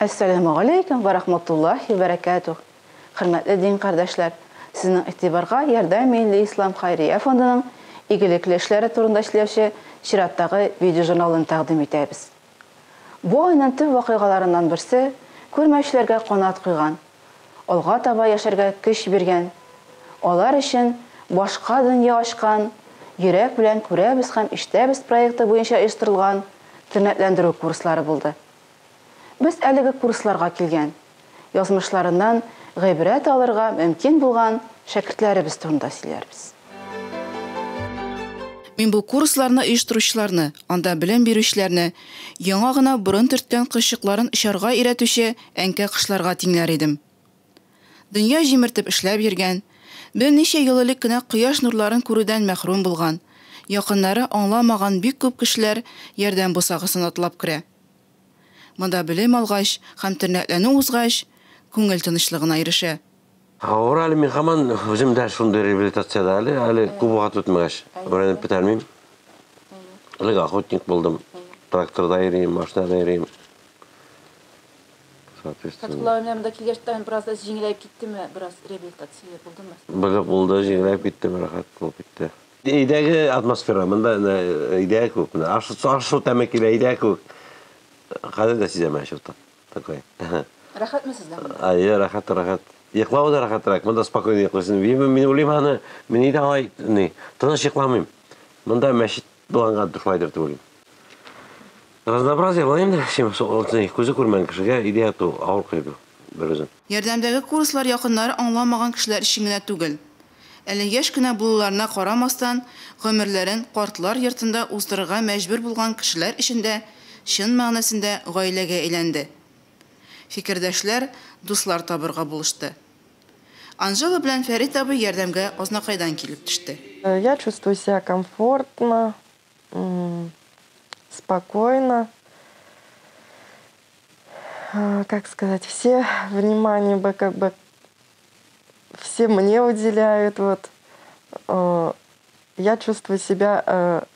Әссәламү галәйкүм вә рахматуллаһи вә бәрәкәтүһ! Хөрмәтле дин кардәшләр, сезнең игътибарга Ярдәм Милли Ислам хәйрия фондының игелекле эшләре турында сөйләүче чираттагы видеожурналын тәкъдим итәбез. Бу айның төп вакыйгаларыннан берсе, күрмәүчеләргә канат куйган, алга таба яшәргә көч биргән, алар өчен башка дөнья ачкан Йөрәк белән күрәбез һәм ишетәбез проекты буенча оештырылган тернәкләндерү курслары булды. Без әлеге курсларга килгән, язмышларыннан гыйбрәт алырга мөмкин булган шәкертләребез турында сөйләрбез. Мин бу курсларны оештыручыларны, анда белем бирүчеләрне яңа гына борын төрткән кошчыкларын очарга өйрәтүче әнкә кошларга тиңләр идем. Дөнья җимертеп эшләп йөргән, берничә ел элек кенә кояш нурларын күрүдән мәхрүм булган, якыннары аңламаган бик күп кешеләр ярдәм бусагасын атлап керә. Монда белем алгач һәм тернәкләнү узгач, күңел тынычлыгына ирешә. Авыр әле, мин һаман үзем дә шундый реабилитациядә әле, әле күп вакыт үтмәгәч, өйрәнеп бетә алмыйм. Элек охотник булдым, тракторда йөрим, машинада йөрим. Соответственно. Фәтхулла менә монда килгәч тә бераз җиңеләеп киттеме, бераз реабилитация булдымы? Булды, булды, җиңеләеп киттем, рәхәт булып китте. Өйдәге атмосфера, монда өйдәге кебек, менә аш-су тәме килә, өйдәге кебек. Хәзер дә сизәм әле что-то такое. Рәхәтме сезгә монда? Әйе, рәхәт, рәхәт. Йоклавы да рәхәтрәк, монда спокойно йоклыйсың. Мин уйлыйм аны, мин өйдә алай ни, тыныч йокламыйм. Монда мәчет булганга шулайдыр дип уйлыйм. Разнообразие була инде, чем күзе күрмәгән кешегә өйдә яту авыр кыйды бер үзен. Ярдәмдәге курслар якыннары аңламаган кешеләр өчен генә түгел. Әле яшь кенә булуларына карамастан, гомерләрен картлар йортында уздырырга мәҗбүр булган кешеләр өчен дә чын мәгънәсендә гаиләгә әйләнде. Фикердәшләр, дуслар табырга булышты. Анжела белән Фәрит абый ярдәмгә Азнакайдан килеп төште. Я чувствую себя комфортно, спокойно. Как сказать, все внимание бы как бы все мне уделяют. Вот. Я чувствую себя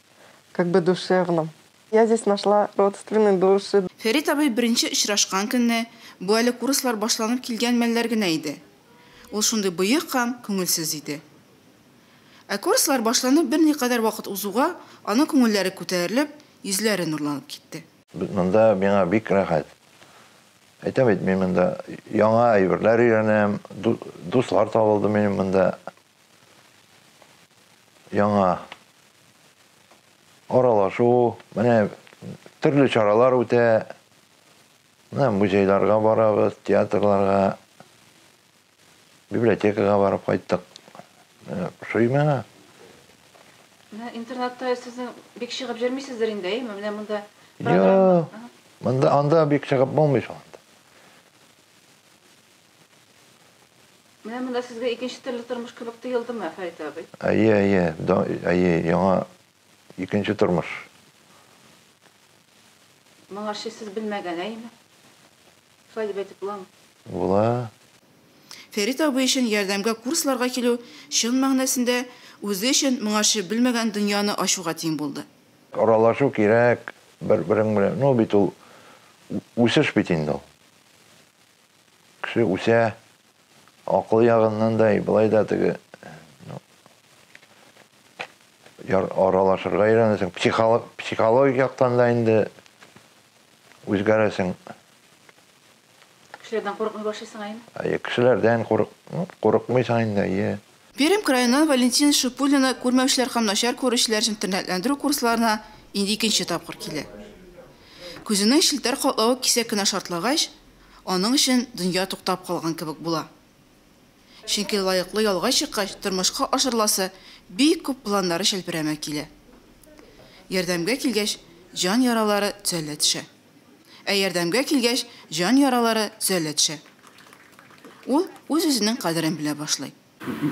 как бы душевно. Я здесь нашла родственные души. Фәрит абый беренче очрашкан көнне, бу әле курслар башланып килгән мәлләр генә иде. Ул шундый боек һәм күңелсез иде. Ә курслар башланып берникадәр вакыт узуга, аның күңелләре күтәрелеп, йөзләре нурланып китте. Монда миңа бик рәхәт. Әйтәм бит, мин монда яңа әйберләр өйрәнәм, дуслар табылды минем монда. Яңа аралашу, менә төрле чаралар үтә. Менә музейларга барабыз, театрларга, библиотекага барып кайттык. Ошый миңа. Менә интернетта сезнең бик чыгып йөрмисездер инде, әйеме? Менә монда. Юк. Монда анда бик чыгып булмый шул анда. Менә монда сезгә икенче төрле тормыш кебек тоелдымы, Фәрит абый? Әйе, әйе, әйе, яңа икенче тормыш. Моңарчы сез белмәгән, әйеме? Шулай дип әйтеп буламы? Була. Фәрит абый өчен ярдәмгә курсларга килү чын мәгънәсендә үзе өчен моңарчы белмәгән дөньяны ачуга тиң булды. Аралашу кирәк бер-берең белән. Ну бит ул үсеш бит инде ул. Кеше үсә, акыл ягыннан да, былай да теге, ну, аралашырга өйрәнәсең. Психологик яктан да инде үзгәрәсең. Кешеләрдән курыкмый башлыйсың, әйеме? Әйе, кешеләрдән курыкмыйсың инде, әйе. Пермь краеннан Валентина Шипулина күрмәүчеләр һәм начар күрүчеләр өчен тернәкләндерү курсларына инде икенче тапкыр килә. Күзенең челтәр катлавы кисәк кенә шартлагач, аның өчен дөнья туктап калган кебек була. Чөнки лаеклы ялга чыккач, тормышка ашырыласы бик күп планнары челперәмә килә. Ярдәмгә килгәч, җан яралары төзәлә төшә. Ә ярдәмгә килгәч, җан яралары төзәлә төшә. Ул үз-үзенең кадерен белә башлый.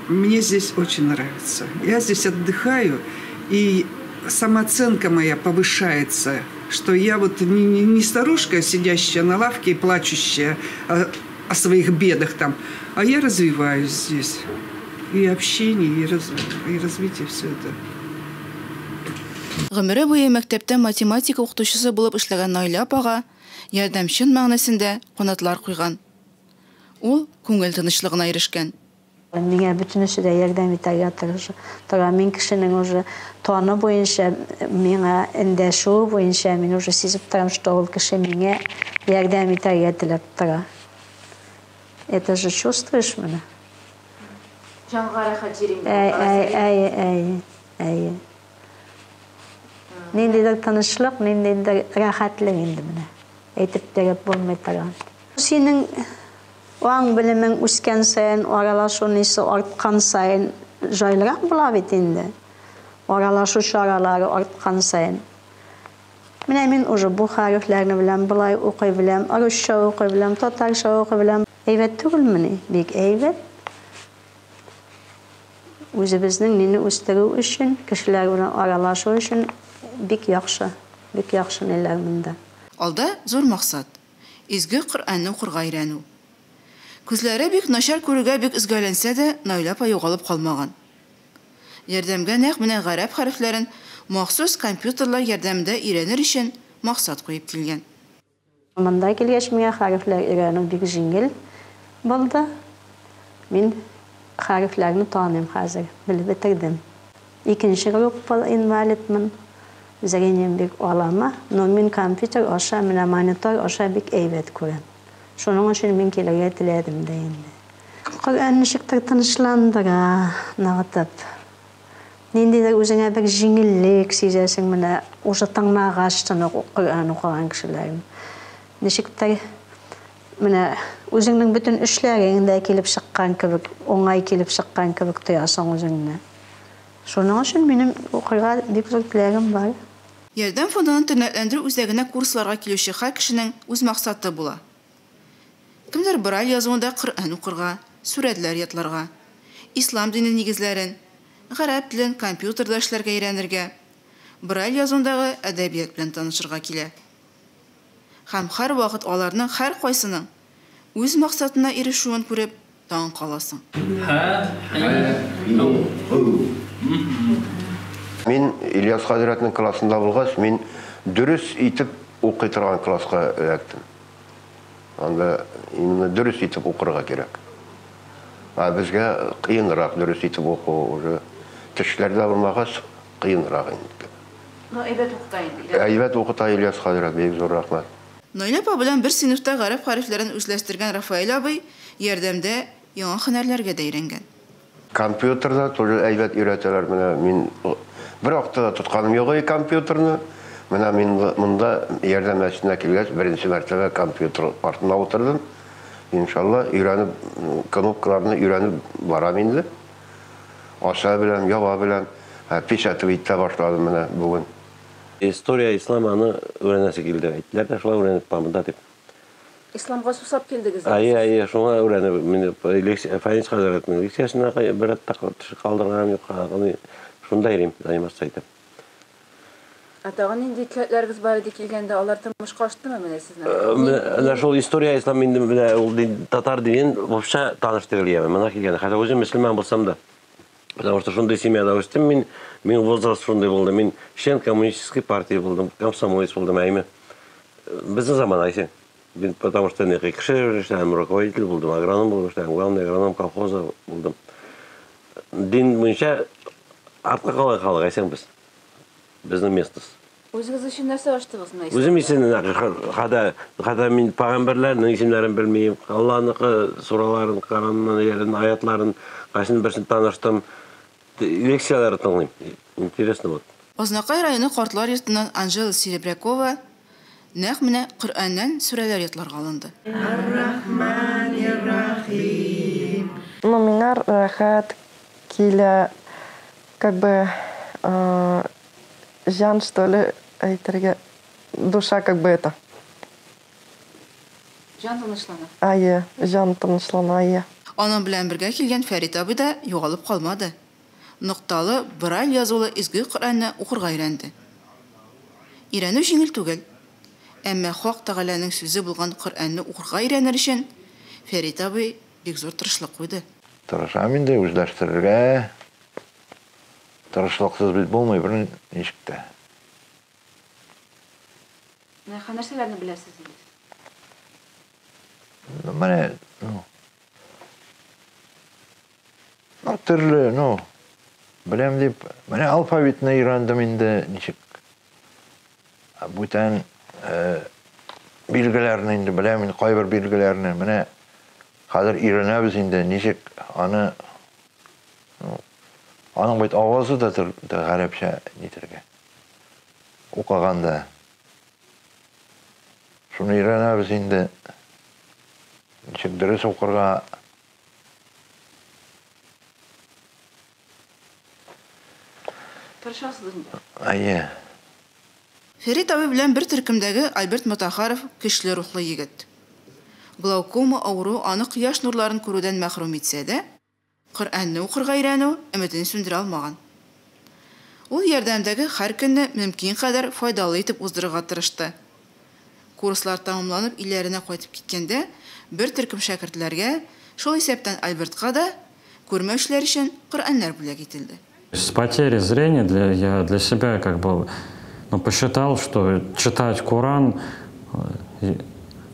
Мне здесь очень нравится. Я здесь отдыхаю, и самооценка моя повышается, что я вот не старушка, сидящая на лавке и плачущая о своих бедах там, а я развиваюсь здесь. И общение, и развитие, все это. Гомере буе мәктәптә математика укытучысы булып эшләгән Наилә апага Ярдәм чын мәгънәсендә канатлар куйган. Ул күңел тынычлыгына ирешкән. Миңа бөтенесе дә ярдәм итәргә тырыша. Тора мин кешенең уже тоны буенча, миңа эндәшүе буенча мин уже сизеп торам, что ул кеше миңа ярдәм итәргә теләп тора. Это же чувствуешь менә. Җанга рәхәт җир инде. Әй, әй, әй, әй, әй. Ниндидер тынычлык, ниндидер рәхәтлек инде менә. Әйтеп биреп булмый торган. Синең аң белемең үскән саен, аралашу нисе арткан саен җайлырак була бит инде. Аралашу чаралары арткан саен. Менә мин уже бу хәрефләрне беләм, болай укый беләм, русча укый беләм, татарча укый беләм. Әйбәт түгелмени? Бик әйбәт. Үзебезнең мине үстерү өчен, кешеләр белән аралашу өчен бик яхшы, бик яхшы ниләр монда. Алда зур максат. Изге Коръәнне укырга өйрәнү. Күзләре бик начар күрүгә бик өзгәләнсә дә, Наилә апа югалып калмаган. Ярдәмгә нәкъ менә гарәп хәрефләрен махсус компьютерлар ярдәмендә өйрәнер өчен максат куеп килгән. Монда килгәч миңа хәрефләр өйрәнү бик җиңел булды. Мин хәрефләрне таныйм хәзер, белеп бетердем. Икенче группа инвалидмын. Зрением бик алама, но мин компьютер аша, менә монитор аша бик әйбәт күрәм. Шуның өчен мин килергә теләдем дә инде. Коръән ничектер тынычландыра, ныгытып. Ниндидер үзеңә бер җиңеллек сизәсең менә, уже тыңлагач тынык Коръән укыган кешеләрне. Ничектер менә үзеңнең бөтен эшләрең дә килеп чыккан кебек, уңай килеп чыккан кебек тоясың үзеңне. Шуның өчен минем укырга бик зур теләгем бар. Ярдәм фондының тернәкләндерү үзәгенә курсларга килүче һәр кешенең үз максаты була. Кемдер Брайль язуында Коръән укырга, сүрәтләр ятларга, ислам дине нигезләрен, гарәп телен компьютерда эшләргә өйрәнергә, Брайль язуындагы әдәбият белән танышырга килә. Һәм һәрвакыт аларның һәркайсының үз максатына ирешүен күреп таң каласың. Мин Ильяс хәзрәтнең классында булгач, мин дөрес итеп укый торган класска эләктем. Анда именно дөрес итеп укырга кирәк. Ә безгә кыенрак дөрес итеп уку уже тешләр дә булмагач, кыенрак инде. Ну, әйбәт укыта инде. Әйбәт укыта Ильяс хәзрәт, бик зур рәхмәт. Наилә апа белән бер сыйныфта гарәп хәрефләрен үзләштергән Рафаэль абый ярдәмдә яңа һөнәрләргә дә өйрәнгән. Компьютерда тоже әйбәт өйрәтәләр. Менә мин бер вакытта да тотканым юк иде компьютерны. Менә мин монда Ярдәм мәчетенә килгәч, беренче мәртәбә компьютер артына утырдым. Иншалла, өйрәнеп, кнопкаларны өйрәнеп барам инде. Ача беләм, яба беләм. Печатать итә башладым менә бүген. История ислама аны өйрәнәсе килде. Әйттеләр дә шулай өйрәнеп монда дип. Исламга сусап килдегез. Әйе, әйе, шуңа өйрәнеп, мин Фәнис хәзрәтнең лекциясенә бер атта калдырганым юк. Шунда йөрим, заниматься итеп. Ә тагын нинди теләкләрегез бар иде килгәндә, алар тормышка аштымы менә сезнең? Менә шул история ислам инде менә ул татар динен вообще таныш түгел яме. Моңа килгәндә, хәтта үзем мөселман булсам да. Потому что шундый семьяда үстем мин, мин возраст шундый булды. Мин член коммунистической партии булдым, комсомолец булдым, әйме. Безнең заман әйсе. Мин потому что не кеше эшләдем, руководитель булдым, агроном булып эшләдем, главный агроном колхоза булдым. Дин буенча артка калган халык әйсәң без. Безнең местность. Үзегез өчен нәрсә ачтыгыз менә? Үзем өчен хәтта мин пәйгамбәрләрнең исемнәрен белмим, Алланыкы сураларын, Коръәннең аятларын, кайсын берсен таныштым. Лекцияләр тыңлыйм. Интересно вот. Азнакай районы картлар йортыннан Анжела Серебрякова нәкъ менә Коръәннән сүрәләр ятларга алынды. Ну, миңа рәхәт килә, как бы җан, что ли, әйтергә, душа как бы это. Җан тынычлана. Әйе, җан тынычлана, әйе. Аның белән бергә килгән Фәрит абый да югалып калмады. Нокталы Брайль язулы изге Коръәнне укырга өйрәнде. Өйрәнү җиңел түгел. Әмма Хак Тәгаләнең сүзе булган Коръәнне укырга өйрәнер өчен Фәрит абый бик зур тырышлык куйды. Тырышам инде үзләштерергә. Тырышлыксыз бит булмый бер ничек тә. Менә нәрсәләрне беләсез инде? Менә, ну, ну, төрле, ну, беләм дип, менә алфавитны өйрәндем инде, ничек. Бүтән билгеләрне инде беләм инде, кайбер билгеләрне. Менә хәзер өйрәнәбез инде, ничек аны, ну, аның бит авазы да гарәпчә нитергә. Укыганда. Шуны өйрәнәбез инде. Ничек дөрес укырга. Тырышасыз инде. Әйе. Фәрит абый белән бер төркемдәге Альберт Мотахаров көчле рухлы егет. Глаукома авыруы аны кояш нурларын күрүдән мәхрүм итсә дә, Коръәнне укырга өйрәнү өметен сүндерә алмаган. Ул ярдәмдәге һәр көнне мөмкин кадәр файдалы итеп уздырырга тырышты. Курслар тәмамланып өйләренә кайтып киткәндә, бер төркем шәкертләргә, шул исәптән Альбертка да, күрмәүчеләр өчен Коръәннәр бүләк ителде. С потерей зрения я для себя как бы, ну, посчитал, что читать Коран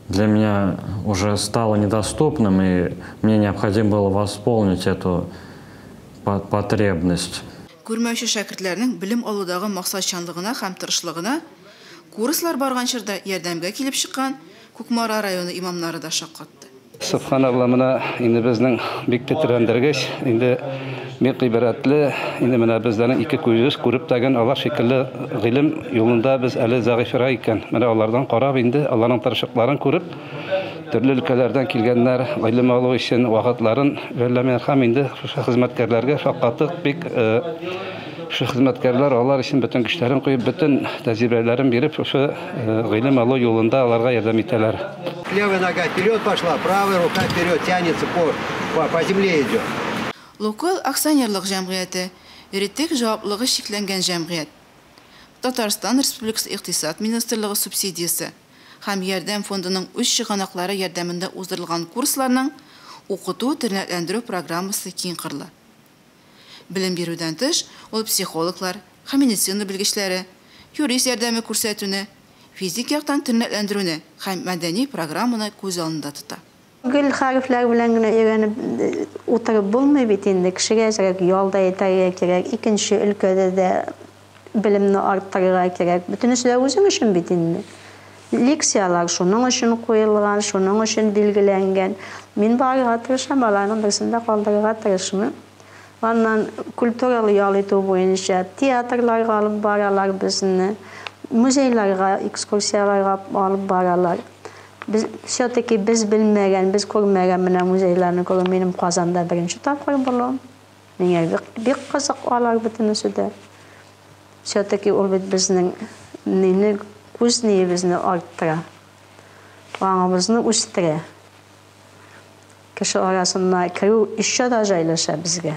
для меня уже стало недоступным, и мне необходимо было восполнить эту потребность. Күрмәүче шәкертләрнең белем алудагы максатчанлыгына һәм тырышлыгына курслар барган чорда ярдәмгә килеп чыккан Кукмара районы имамнары да шаккатты. Субханалла, менә инде безнең бик тетрәндергеч, инде бик гыйбрәтле, инде менә безләрнең ике күзебез күреп тәген алар шикелле гыйлем юлында без әле зәгыйфрәк икән. Менә алардан карап инде, аларның тырышлыкларын күреп, төрле өлкәләрдән килгәннәр гыйлем алу өчен вакытларын жәлләмиләр һәм инде шушы хезмәткәрләргә шаккатык бик, шушы хезмәткәрләр алар өчен бөтен көчләрен куеп, бөтен тәҗрибәләрен биреп, шушы гыйлем алу юлында аларга ярдәм итәләр. Левая нога вперед пошла, правая рука вперед тянется по земле идет. Лукойл акционерлык җәмгыяте, юридик җаваплылыгы чикләнгән җәмгыять. Татарстан Республикасы Икътисад министрлыгы субсидиясе һәм Ярдәм фондының үз чыганаклары ярдәмендә уздырылган курсларның укыту-тернәкләндерү программасы киң кырлы. Белем бирүдән тыш, ул психологлар һәм медицина белгечләре, юрист ярдәме күрсәтүне, физик яктан тернәкләндерүне һәм мәдәни программаны күз алдында тота. Гел хәрефләр белән генә өйрәнеп утырып булмый бит инде. Кешегә әзрәк ял да итәргә кирәк, икенче өлкәдә дә белемне арттырырга кирәк. Бөтенесе дә үзең өчен бит инде. Лекциялар шуның өчен куелган, шуның өчен билгеләнгән. Мин барырга тырышам, аларның берсен дә калдырырга тырышмыйм. Аннан культуралы ял итү буенча театрларга алып баралар безне, музейларга, экскурсияларга алып баралар. Без все-таки без белмәгән, без күрмәгән менә музейларны күрү минем Казанда беренче тапкыр булуым. Миңа бик кызык алар бөтенесе дә. Все-таки ул бит безнең нине, күз ниебезне арттыра, аңыбызны үстерә. Кеше арасына керү еще да җайлаша безгә,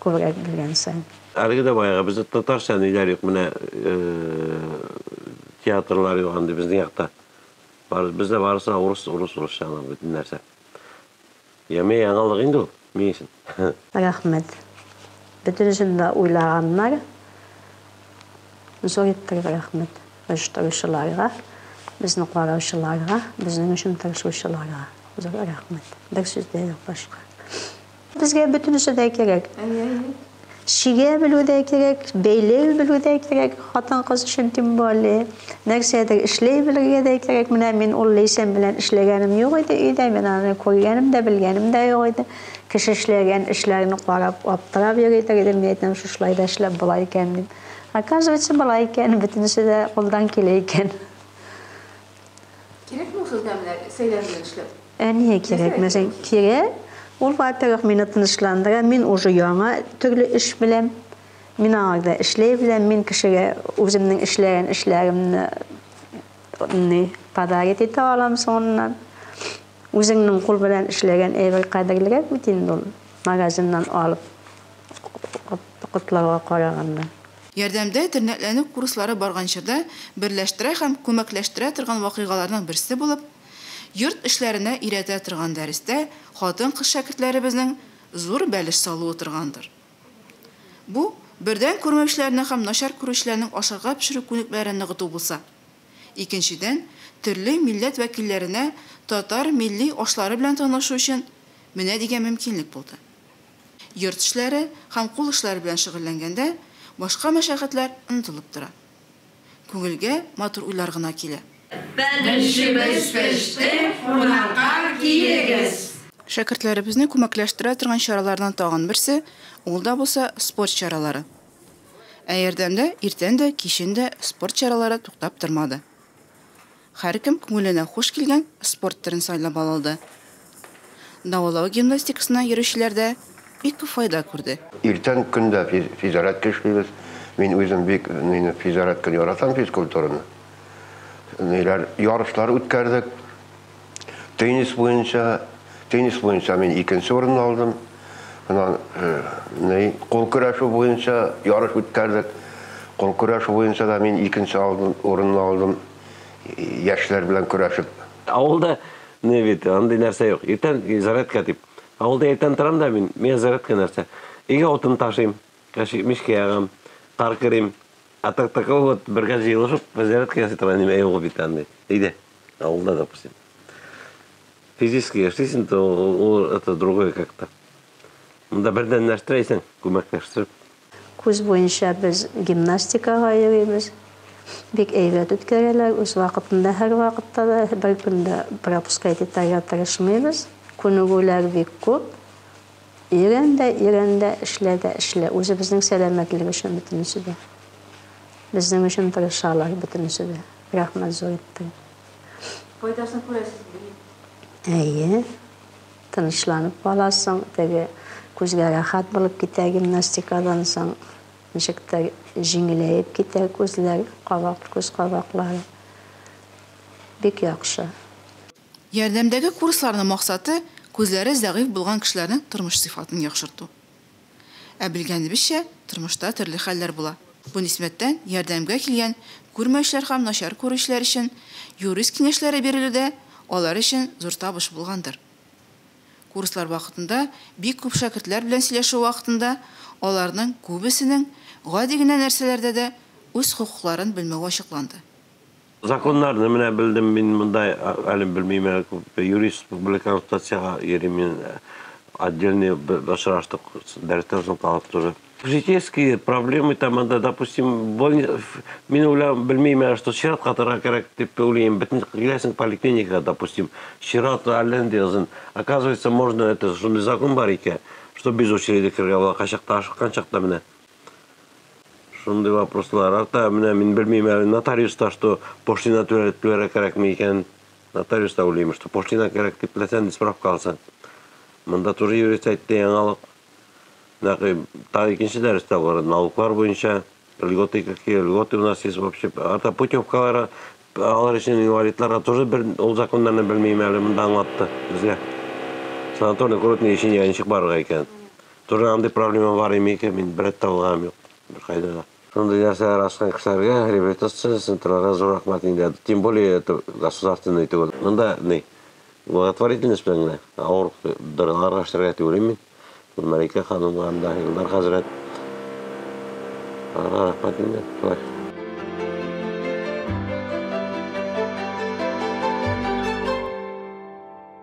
күбрәк белгән саен. Әлеге дә баягы бездә татарча ниләр юк, менә театрлар юк андый безнең якта. Бездә барысы урыс, урыс, урысча ана бөтен нәрсә. Яме яңалык инде ул, ни өчен? Рәхмәт. Бөтенесен дә уйлаганнар. Зур иттереп рәхмәт оештыручыларга, безне караучыларга, безнең өчен тырышучыларга. Зур рәхмәт. Бер сүз дә юк башка. Безгә бөтенесе дә кирәк. Чигә белү дә кирәк, бәйләү белү дә кирәк, хатын-кыз өчен тем более. Нәрсәдер эшләй белергә дә кирәк. Менә мин ул Ләйсән белән эшләгәнем юк иде өйдә, мин аны күргәнем дә, белгәнем дә юк иде. Кеше эшләгән эшләрне карап, аптырап йөри идем, мин әйтәм, шушылай да эшләп була икән дип. Оказывается, була икән, бөтенесе дә кулдан килә икән. Кирәкме сезгә менә сәйлән белән эшләп? Ә нигә кирәк? Мәсәлән, кирәк. Ул, во-первых, мине тынычландыра, мин уже яңа төрле эш беләм. Мин аңарда эшләй беләм, мин кешегә үземнең эшләгән эшләремне ни подарить итә алам соңыннан. Үзеңнең кул белән эшләгән әйбер кадерлерәк бит инде ул, магазиннан алып котларга караганда. Ярдәмдә тернәкләнү курслары барган чорда берләштерә һәм күмәкләштерә торган вакыйгаларның берсе булып, йорт эшләренә өйрәтә торган дәрестә хатын-кыз шәкертләребезнең зур бәлеш салуы торгандыр. Бу бердән күрмәүчеләрнең һәм начар күрүчеләрнең ашарга пешерү күнекмәләрен ныгыту булса, икенчедән, төрле милләт вәкилләренә татар милли ашлары белән танышу өчен менә дигән мөмкинлек булды. Йорт эшләре һәм кул эшләре белән шөгыльләнгәндә башка мәшәкатьләр онытылып тора. Күңелгә матур уйлар гына килә. Бәлешебез пеште, кунакка килегез! Шәкертләребезне күмәкләштерә торган чараларның тагын берсе, ул да булса спорт чаралары. Ә Ярдәмдә иртән дә, кичен дә спорт чаралары туктап тормады. Һәркем күңеленә хуш килгән спорт төрен сайлап ала алды. Дәвалау гимнастикасына йөрүчеләр дә бик күп файда күрде. Иртән көн дә физзарядка эшлибез. Мин үзем бик физзарядканы яратам, физкультураны. Ниләр, ярышлар үткәрдек. Теннис буенча, теннис буенча мин икенче урынны алдым. Аннан ни, кул көрәше буенча ярыш үткәрдек. Кул көрәше буенча да мин икенче алдым, урынны алдым. Яшьләр белән көрәшеп. Авылда не бит, андый нәрсә юк. Иртән зарядка дип. Авылда иртән торам да мин, миңа зарядка нәрсә. Өйгә утын ташыйм, мичкә ягам, кар керим. А так такого вот бергә җыелышып зарядка ясый торган нимә юк бит андый. Өйдә, авылда, допустим. Физически эшлисең, то ул это другое как-то. Монда бердәмләштерәсең, күмәкләштереп. Күз буенча без гимнастикага йөрибез. Бик әйбәт үткәрәләр, үз вакытында һәрвакытта да, бер көн дә пропускать итәргә тырышмыйбыз. Күнегүләр бик күп. Өйрән дә, өйрән дә, эшлә дә, эшлә. Үзебезнең сәламәтлек өчен бөтенесе дә. Безнең өчен тырышалар бөтенесе дә. Рәхмәт зур иттереп. Файдасын күрәсезме? Әйе. Тынычланып каласың, теге күзгә рәхәт булып китә гимнастикадан соң. Ничектер җиңеләеп китә күзләр, кабак, күз кабаклары. Бик яхшы. Ярдәмдәге курсларның максаты, күзләре зәгыйфь булган кешеләрнең тормыш сыйфатын яхшырту. Ә белгәнебезчә, тормышта төрле хәлләр була. Бу нисбәттән ярдәмгә килгән күрмәүчеләр һәм начар күрүчеләр өчен юрист киңәшләре бирелү дә алар өчен зур табыш булгандыр. Курслар вакытында бик күп шәкертләр белән сөйләшү вакытында аларның күбесенең гади генә нәрсәләрдә дә үз хокукларын белмәве ачыкланды. Законнарны менә белдем мин монда, әле белмим, әле күп юрист белән консультациягә йөрим мин, отдельный очраштык, дәрестән соң калып тоже. Житейские проблемы там анда, допустим, мин уйлап белмим әле, что чиратка торырга кирәк дип уйлыйм. Бөтен киләсең поликлиникага, допустим, чират әллә нинди озын. Оказывается, можно это, шундый закон бар икән, что без очереди керергә була, кайчакта ашыккан чакта менә. Шундый вопрослар. Арта менә мин белмим әле, нотариуста, что пошлина түләргә кирәкме икән. Нотариуста уйлыйм, что пошлина кирәк дип беләсәң, справка алсаң. Монда тоже юрист әйтте яңалык. Нәкъ тагы икенче дәрестә бар, налоглар буенча, льготы какие, льготы у нас есть вообще. Арта путевкалары алар өчен инвалидларга тоже бер ул законнарны белмим әле, монда аңлатты безгә. Санаторный курортный лечение ничек барырга икән. Тоже андый проблема бар име икән, мин бер рәт тә булганым юк, бер кайда да. Шундый нәрсәләр ачкан кешеләргә, реабилитация центрларга зур рәхмәт инде. Тем более это государственный түгел. Монда ни? Благотворительность белән генә авыр дыргаларга эшләргә дип уйлыйм мин. Мәликә ханымга анда Илдар хәзрәт. Аларга рәхмәт инде. Шулай.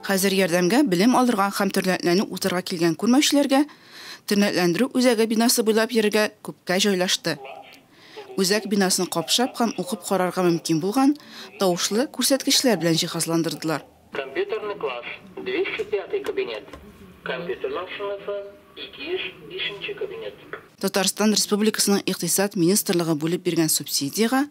Хәзер ярдәмгә белем алырга һәм тернәкләнү узарга килгән күрмәүчеләргә тернәкләндерү үзәге бинасы буйлап йөрергә күпкә җайлашты. Үзәк бинасын капшап һәм укып карарга мөмкин булган тавышлы күрсәткечләр белән җиһазландырдылар. Компьютерный класс, 205 кабинет. Компьютерлар сыйныфы, 205 кабинет. Татарстан Республикасының Икътисад министрлыгы бүлеп биргән субсидиягә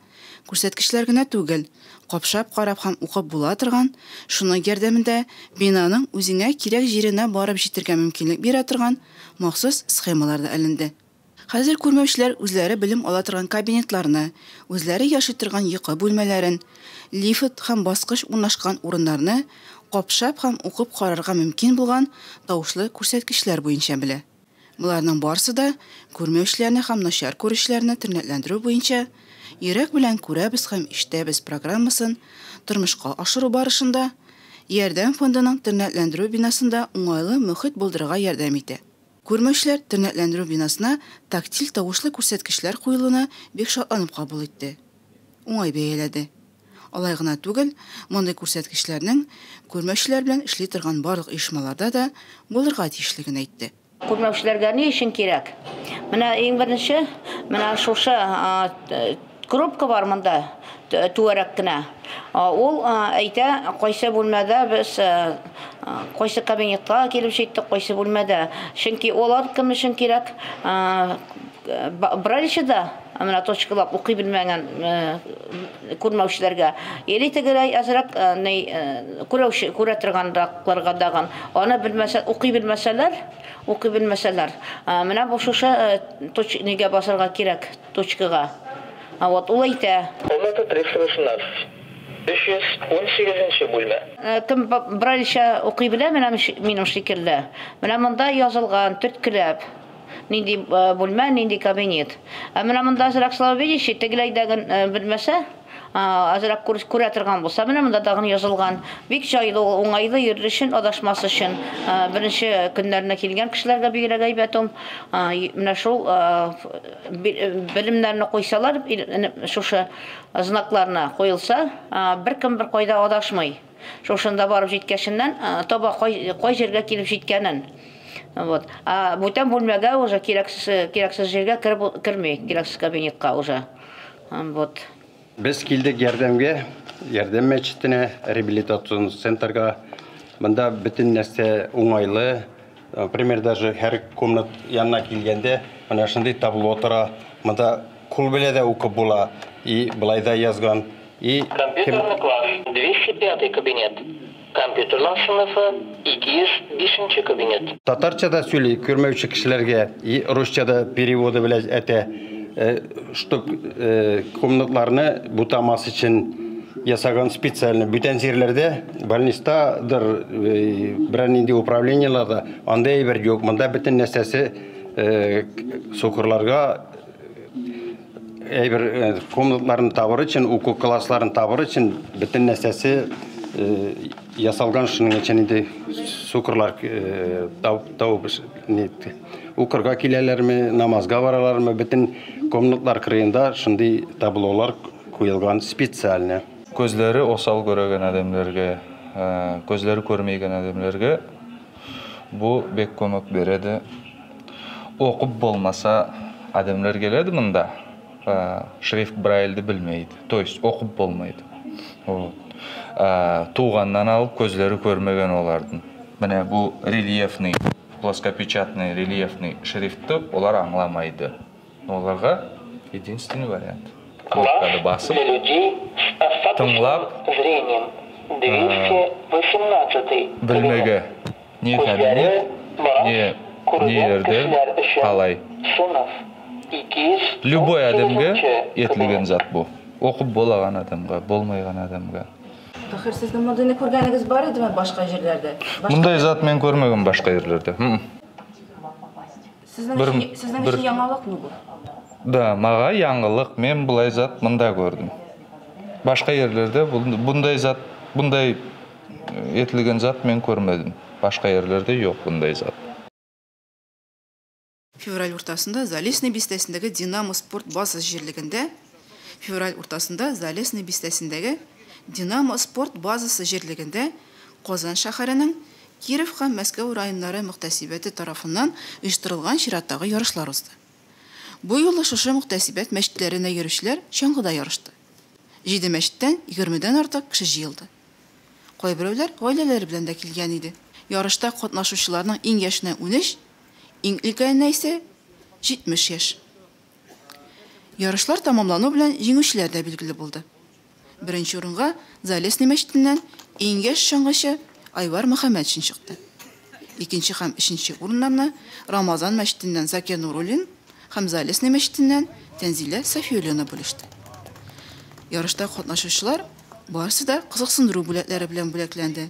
күрсәткечләр генә түгел, капшап карап һәм укып була торган, шуның ярдәмендә бинаның үзеңә кирәк җиренә барып җитәргә мөмкинлек бирә торган махсус схемалар да эленде. Хәзер күрмәүчеләр үзләре белем ала торган кабинетларны, үзләре яши торган йокы бүлмәләрен, лифт һәм баскыч урнашкан урыннарны капшап һәм укып карарга мөмкин булган тавышлы күрсәткечләр буенча белә. Боларның барысы да күрмәүчеләрне һәм начар күрүчеләрне тернәкләндерү буенча Йөрәк белән күрәбез һәм ишетәбез программасын тормышка ашыру барышында Ярдәм фондының тернәкләндерү бинасында уңайлы мөхит булдырырга ярдәм итә. Күрмәүчеләр тернәкләндерү бинасына тактиль тавышлы күрсәткечләр куелуны бик шатланып кабул итте. Уңай бәяләде. Алай гына түгел, мондый күрсәткечләрнең күрмәүчеләр белән эшли торган барлык оешмаларда да булырга тиешлеген әйтте. Күрмәүчеләргә ни өчен кирәк? Менә иң беренче, менә шушы кнопка бар монда, түгәрәк кенә. Ул әйтә, кайсы бүлмәдә без, кайсы кабинетка килеп җиттек, кайсы бүлмәдә. Чөнки алар кем өчен кирәк? Брайльчада менә точкалап укый белмәгән күрмәүчеләргә или тегеләй әзрәк ни күрәүче күрә торганракларга дагын аны белмәсә укый белмәсәләр укый белмәсәләр менә бу шушы точ нигә басарга кирәк точкага вот ул әйтә. Комната 318, 318 нче бүлмә. Кем брайльча укый белә менә минем шикелле менә монда язылган төрткеләп. Нинди бүлмә, нинди кабинет. Ә менә монда әзрәк слабовидящий, тегеләйдәген белмәсә, әзрәк күрә торган булса, менә монда тагын язылган. Бик җайлы ул, уңайлы йөрер өчен, адашмас өчен. Беренче көннәренә килгән кешеләргә бигрәк әйбәт ул. Менә шул белемнәрне куйсалар, шушы знакларны куелса, беркем беркайда адашмый. Шушында барып җиткәченнән таба кай, кай җиргә килеп җиткәнен. Вот. А бүтән бүлмәгә уже кирәксез, кирәксез җиргә кереп керми, кирәксез кабинетка уже. Вот. Без килдек ярдәмгә, Ярдәм мәчетенә, реабилитацион центрга. Монда бөтен нәрсә уңайлы. Например, даже һәр комнат янына килгәндә, менә шундый табло тора. Монда кул белән дә укып була. И былай да язган. И Компьютерный класс, 205 кабинет. Компьютерлар сыйныфы, 205 нче кабинет. Татарча да сөйли, күрмәүче кешеләргә, и русча да переводы белән әтә, чтоб комнатларны бутамас өчен ясаган специально. Бүтән җирләрдә, больницадыр, берәр нинди управлениеләрдә андый әйбер юк. Монда бөтен нәрсәсе сукырларга Әйбер комнатларын табыр өчен, уку классларын табыр өчен бөтен нәрсәсе ясалган, шуның өчен инде сукырлар табып укырга киләләрме, намазга баралармы, бөтен комнатлар кырыенда шундый таблолар куелган специально. Көзләре осал көреген адәмләргә, көзләре көрмәгән адәмләргә бу бек көмек береді. Окуп болмаса адәмләр келеді мында, шрифт Брайльді білмейді, то есть окуп болмайды. Вот. Туғаннан алып көзләре көрмәгән олардың. Менә бу рельефный, плоскопечатный рельефный шрифтты олар аңламайды. Оларға единственный вариант. Кнопканы басып, тыңлап, білмеге не кабинет, не не жерде қалай. Любой адамга етілген зат бұл. Оқып болаған адамға, болмайған адамға. Тахир, сезнең мондыйны күргәнегез бар идеме башка җирләрдә? Мындай зат мен көрмәгән башка җирләрдә. Сезнең өчен, сезнең өчен яңалыкмы бу? Да, мага яңалык, мен булай зат мында көрдüm. Башка җирләрдә bunday зат, bunday етілген зат мен көрмәдем. Башка җирләрдә юк bunday зат. Февраль уртасында Залесный бистәсендәге Динамо спорт базасы җирлегендә Февраль уртасында Залесный бистәсендәге Динамо спорт базасы җирлегендә Казан шәһәренең Киров һәм Мәскәү районнары мөхтәсибәте тарафыннан оештырылган чираттагы ярышлар узды. Бу юлы шушы мөхтәсибәт мәчетләренә йөрүчеләр чаңгыда ярышты. Җиде мәчеттән егермедән артык кеше җыелды. Кайберәүләр гаиләләре белән дә килгән иде. Ярышта катнашучыларның иң яшенә унөч, иң өлкәненә исә 70 яшь. Ярышлар тәмамлану белән җиңүчеләр дә билгеле булды. Беренче урынга Залесный мәчетеннән иң яшь чаңгычы Айвар Мөхәммәтшин чыкты. Икенче һәм өченче урыннарны Рамазан мәчетеннән Закир Нуруллин һәм Залесный мәчетеннән Тәнзилә Сафиуллина бүлеште. Ярышта катнашучылар барысы да кызыксындыру бүләкләре белән бүләкләнде.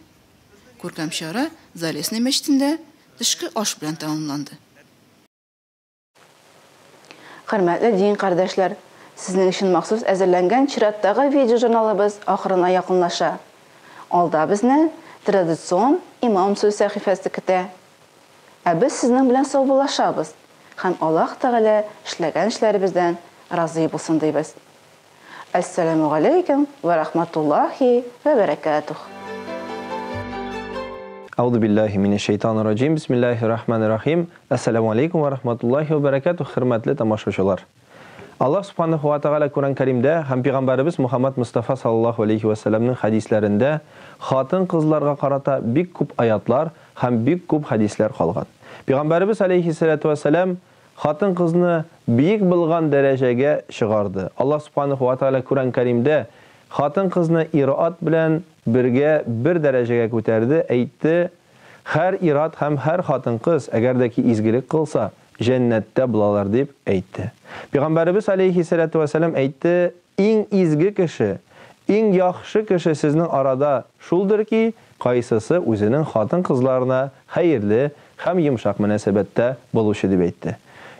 Күркәм чара Залесный мәчетендә төшке аш белән тәмамланды. Хөрмәтле дин кардәшләр, сезнең өчен махсус әзерләнгән чираттагы видеожурналыбыз ахырына якынлаша. Алда безне традицион Имам сүз сәхифәсе көтә. Ә без сезнең белән саубуллашабыз һәм Аллаһ Тәгалә эшләгән эшләребездән разый булсын дибез. Әссәламү галәйкүм вә рахматуллаһи вә бәрәкәтүһ. Әгъузу биллаһи минәш шәйтанир раҗим. Бисмиллаһир рахманир рахим. Әссәламү алейкум вә рахматуллаһи вә бәрәкәтүһ, хөрмәтле тамашачылар. Аллаһ Субханаһу ва Тәгалә Коръән Кәримдә һәм пәйгамбәребез Мухаммад Мостафа саллаллаһу алейһи вә сәлләмнең хәдисләрендә хатын-кызларга карата бик күп аятлар һәм бик күп хәдисләр калган. Пәйгамбәребез алейһиссәләтү вә сәлам Хатын-кызны биек булган дәрәҗәгә чыгарды. Аллаһ Сүбхәнәһү вә Тәгалә Коръән Кәримдә хатын-кызны ир-ат белән бергә бер дәрәҗәгә күтәрде, әйтте, Һәр ир-ат һәм һәр хатын-кыз, әгәр дә ки изгелек кылса, җәннәттә булалар, дип әйтте. Пәйгамбәребез аләйһиссәләтү вәссәлам әйтте, Иң изге кеше, иң яхшы кеше сезнең арада шулдыр ки, кайсысы үзенең хатын-кызларына хәерле һәм йомшак мөнәсәбәттә булучы, дип әйтте.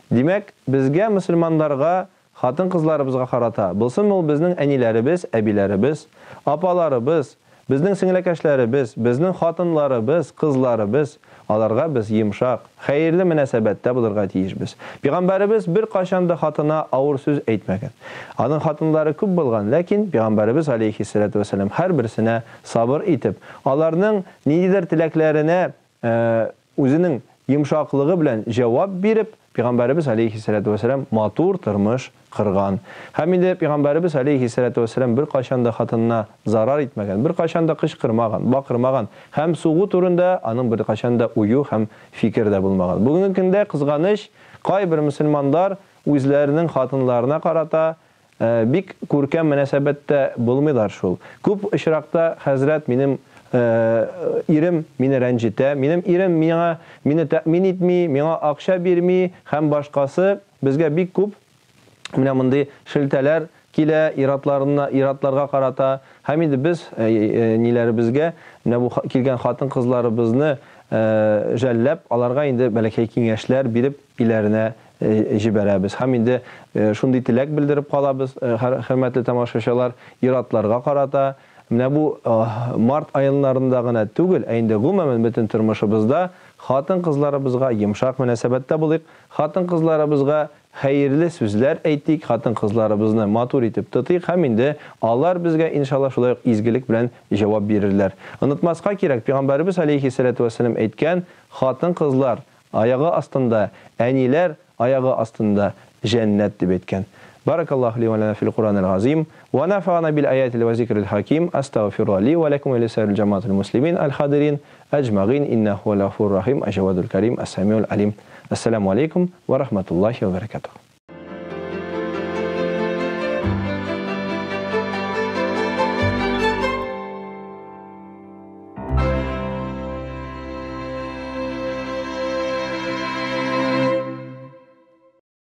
Димәк, безгә, мөселманнарга, хатын-кызларыбызга карата, булсынмы ул безнең әниләребез, әбиләребез, апаларыбыз, Безнең сеңләкәшләребез, безнең хатынларыбыз, кызларыбыз, аларга без йомшак, хәерле мөнәсәбәттә булырга тиешбез. Пигамбәребез беркайчан да хатына авыр сүз әйтмәгән. Аның хатынлары күп булган, ләкин пигамбәребез галәйһиссәләтү вәссәлам һәрберсенә сабыр итеп, аларның ниндидер теләкләренә Үзенең йомшаклыгы белән җавап биреп, пәйгамбәребез галәйһиссәләтү вәссәлам матур тормыш корган. Һәм инде пәйгамбәребез галәйһиссәләтү вәссәлам беркайчан да хатынына зарар итмәгән, беркайчан да кычкырмаган, бакырмаган һәм сугу турында аның беркайчан да ую һәм фикер дә булмаган. Бүгенге көндә, кызганыч, кайбер мөселманнар үзләренең хатынларына карата Бик күркәм мөнәсәбәттә булмыйлар шул. Күп очракта, хәзрәт, минем ирем мине рәнҗетә, минем ирем миңа мине тәэмин итми, миңа акча бирми һәм башкасы. Безгә бик күп менә мондый шелтәләр килә ир-атларына, ир-атларга карата. Һәм инде без ниләребезгә, менә бу килгән хатын-кызларыбызны жәлләп, аларга инде бәләкәй киңәшләр биреп, өйләренә җибәрәбез. Һәм инде шундый теләк белдереп калабыз, хөрмәтле тамашачылар, ир-атларга карата, менә бу март аеннарында гына түгел, ә инде гомумән бөтен тормышыбызда хатын-кызларыбызга йомшак мөнәсәбәттә булыйк, хатын-кызларыбызга хәерле сүзләр әйтик, хатын-кызларыбызны матур итеп тотыйк һәм инде алар безгә, иншалла, шулай ук изгелек белән җавап бирерләр. Онытмаска кирәк, пәйгамбәребез аләйһиссәләтү вәссәлам әйткән, хатын-кызлар Аягы астында, әниләр аягы астында җәннәт дип әйткән. Баракаллаһу ли ва ләна фил Куранил газыйм, ва нафагана бил аятил ва зикрил хаким, астагфируллаһ ли ва ләкум ва лисаирил җәмәгатил муслимин әл хадирин әҗмәгыйн, иннәһу һуәл гафурур рахим, әҗәвадул кәрим, әс-сәмиул алим. Әссәламү алейкум ва рахматуллаһи ва бәрәкәтүһ.